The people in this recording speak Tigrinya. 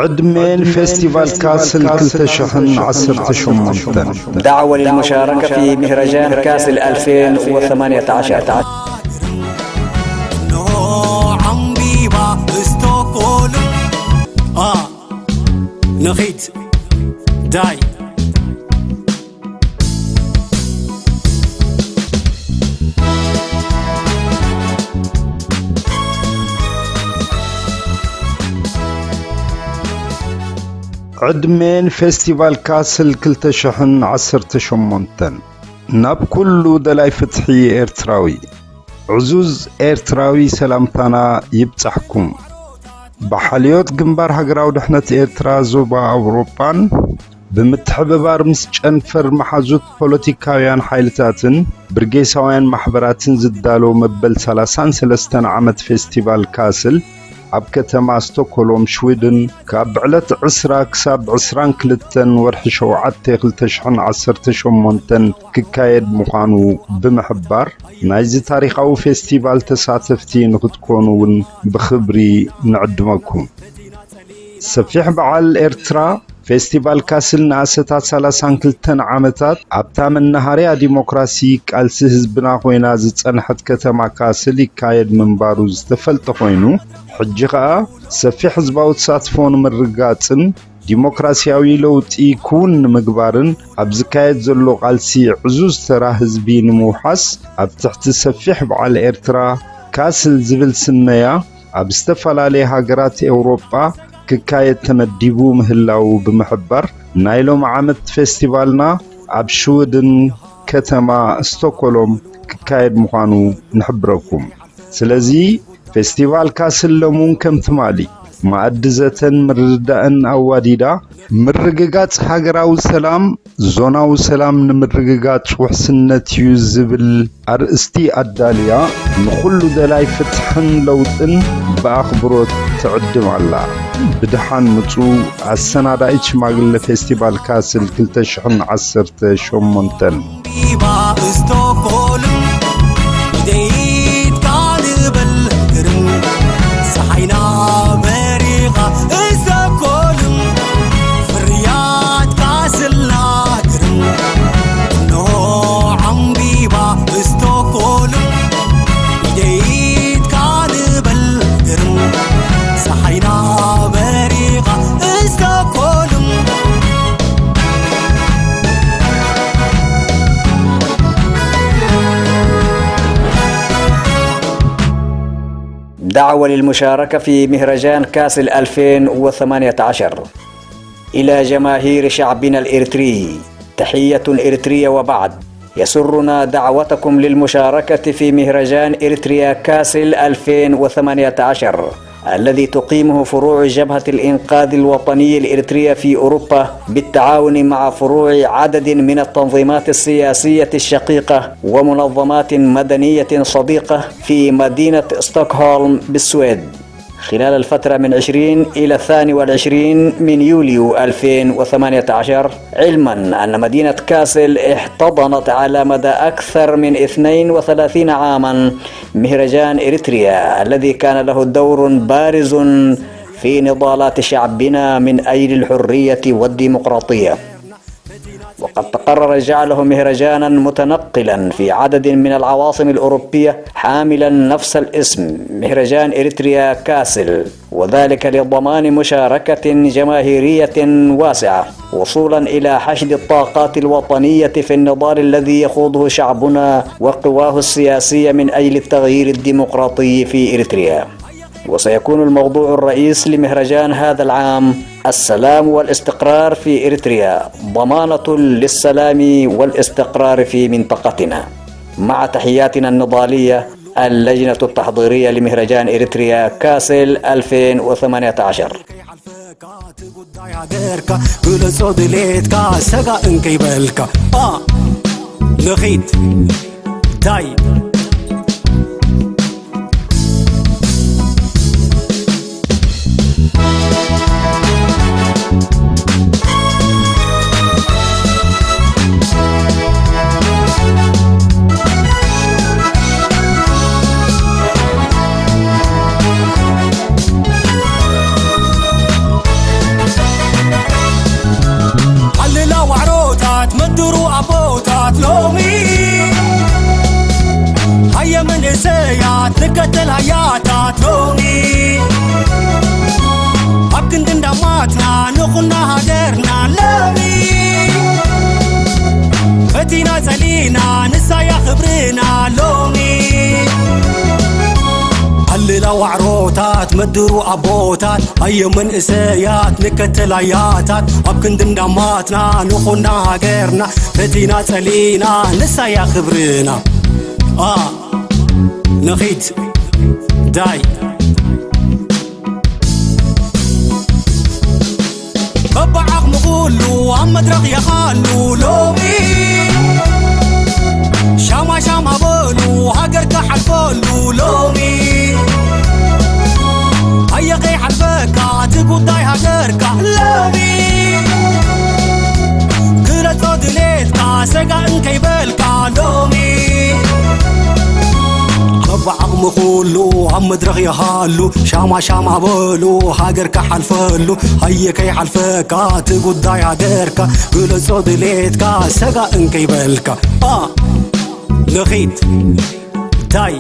ዕድሜን ፌስቲቫል ካስል ክልተ ሽሕን ዓሰርተ ሸሞንተን። دعوة للمشاركة في مهرجان كاسل ألفين وثمانية عشر. ንኺድ ዳይ ዕድሜን ፌስቲቫል ካስል ክልተ ሽሕን ዓሰርተ ሸሞንተን። ናብ ኩሉ ደላይ ፍትሒ ኤርትራዊ፣ ዕዙዝ ኤርትራዊ ሰላምታና ይብጻሕኩም። ብሓልዮት ግንባር ሃገራዊ ድሕነት ኤርትራ ዞባ ኣውሮጳን ብምትሕብባር ምስ ጨንፈር መሓዙት ፖለቲካውያን ሓይልታትን ብርጌሳውያን ማሕበራትን ዝዳሎ መበል ሰላሳን ሰለስተን ዓመት ፌስቲቫል ካስል ኣብ ከተማ ስቶክሆልም ሽዊድን ካብ ዕለት ዕስራ ክሳብ ዕስራን ክልተን ወርሒ ሸውዓተ ክልተ ሽሕን ዓሰርተ ሸሞንተን ክካየድ ምዃኑ ብምሕባር፣ ናይዚ ታሪኻዊ ፌስቲቫል ተሳተፍቲ ንኽትኮኑ እውን ብኽብሪ ንዕድመኩም። ሰፊሕ በዓል ኤርትራ ፌስቲቫል ካስል ንኣሰታት ሰላሳን ክልተን ዓመታት ኣብታ መናሃርያ ዲሞክራሲ ቃልሲ ህዝብና ኮይና ዝጸንሐት ከተማ ካስል ይካየድ ምንባሩ ዝተፈልጠ ኮይኑ፣ ሕጂ ኸኣ ሰፊሕ ህዝባዊ ተሳትፎ ንምርጋጽን ዲሞክራሲያዊ ለውጢ ክውን ንምግባርን ኣብ ዝካየድ ዘሎ ቃልሲ ዕዙዝ ተራ ህዝቢ ንምውሓስ ኣብ ትሕቲ ሰፊሕ በዓል ኤርትራ ካስል ዝብል ስመያ ኣብ ዝተፈላለየ ሃገራት ኤውሮጳ ክካየድ ተመዲቡ ምህላዉ ብምሕባር፣ ናይ ሎሚ ዓመት ፌስቲቫልና ኣብ ሽወደን ከተማ ስቶክሆልም ክካየድ ምዃኑ ንሕብረኩም። ስለዚ ፌስቲቫል ካስል ለሙን ከም ትማሊ መኣዲ ዘተን ምርድዳእን ኣዋዲዳ፣ ምርግጋጽ ሃገራዊ ሰላም ዞናዊ ሰላም ንምርግጋጽ ውሕስነት እዩ ዝብል ኣርእስቲ ኣዳልያ፣ ንኹሉ ደላይ ፍትሕን ለውጥን ብኣኽብሮት ትዕድም ኣላ። ብደሓን ምጹ። ኣሰናዳኢት ሽማግለ ፌስቲቫል ካስል ክልተ ሽሕን ዓሰርተ ሸሞንተን። ቢባ ስቶኮልም ደይትካ ንበል ግርም፣ ፀሓይና በሪኻ ስቶኮልም፣ ፍርያትካ ስልና ግርም፣ እንሆ ዓምቢባ ስቶኮልም፣ ደይትካ ንበል ግርም፣ ፀሓይና በሪኻ ስቶኮልም። دعوة للمشاركة في مهرجان كاسل ألفين وثمانية عشر. إلى جماهير شعبنا الإريتري، تحية إريترية وبعد. يسرنا دعوتكم للمشاركة في مهرجان إريتريا كاسل ألفين وثمانية عشر، الذي تقيمه فروع جبهة الإنقاذ الوطني الإريترية في أوروبا بالتعاون مع فروع عدد من التنظيمات السياسية الشقيقة ومنظمات مدنية صديقة في مدينة ستوكهولم بالسويد، خلال الفترة من عشرين إلى الثاني والعشرين من يوليو ألفين وثمانية عشر، علما أن مدينة كاسل احتضنت على مدى أكثر من اثنين وثلاثين عاما مهرجان إريتريا الذي كان له دور بارز في نضالات شعبنا من أجل الحرية والديمقراطية. وقد تقرر جعله مهرجانا متنقلا في عدد من العواصم الأوروبية حاملا نفس الاسم، مهرجان إريتريا كاسل، وذلك لضمان مشاركة جماهيرية واسعة وصولا إلى حشد الطاقات الوطنية في النضال الذي يخوضه شعبنا وقواه السياسية من أجل التغيير الديمقراطي في إريتريا. وسيكون الموضوع الرئيس لمهرجان هذا العام: السلام والاستقرار في إريتريا، ضمانة للسلام والاستقرار في منطقتنا. مع تحياتنا النضالية، اللجنة التحضيرية لمهرجان إريتريا كاسل ألفين وثمانية عشر. ንከተል ሃያታት ሎሚ ኣብ ክንዲ እንዳማትና ንኹና ሃገርና ሎሚ ፈቲና ጸሊና ንሳያ ክብርና ሎሚ ኣልላ ዋዕሮታት መድሩ ኣቦታት ኣየ መንእሰያት ንከተል ሃያታት ኣብ ክንዲ እንዳማትና ንኹና ሃገርና ፈቲና ጸሊና ንሳያ ክብርና ኣ ንኺድ ዳይ በብዓቕሚ ኩሉ ኣብ መድረኽ የኻሉ ሎሚ ሻማ ሻማ በሉ ሃገር ክሓልፈሉ ሎሚ ኣየ ከይሓልፈካ እቲ ጉዳይ ሃገርካ ሎሚ ግለጾ ድሌትካ ሰጋእን ከይበልካ ሎሚ በብዓቕሚ ኩሉ ኣብ መድረኽ የሃሉ ሻማ ሻማ በሉ ሃገር ክሓልፈሉ ሃየ ከይሓልፈካ እቲ ጉዳይ ሃገርካ ግለጾ ድሌትካ ሰጋእን ከይበልካ ኣ ንኺድ ታይ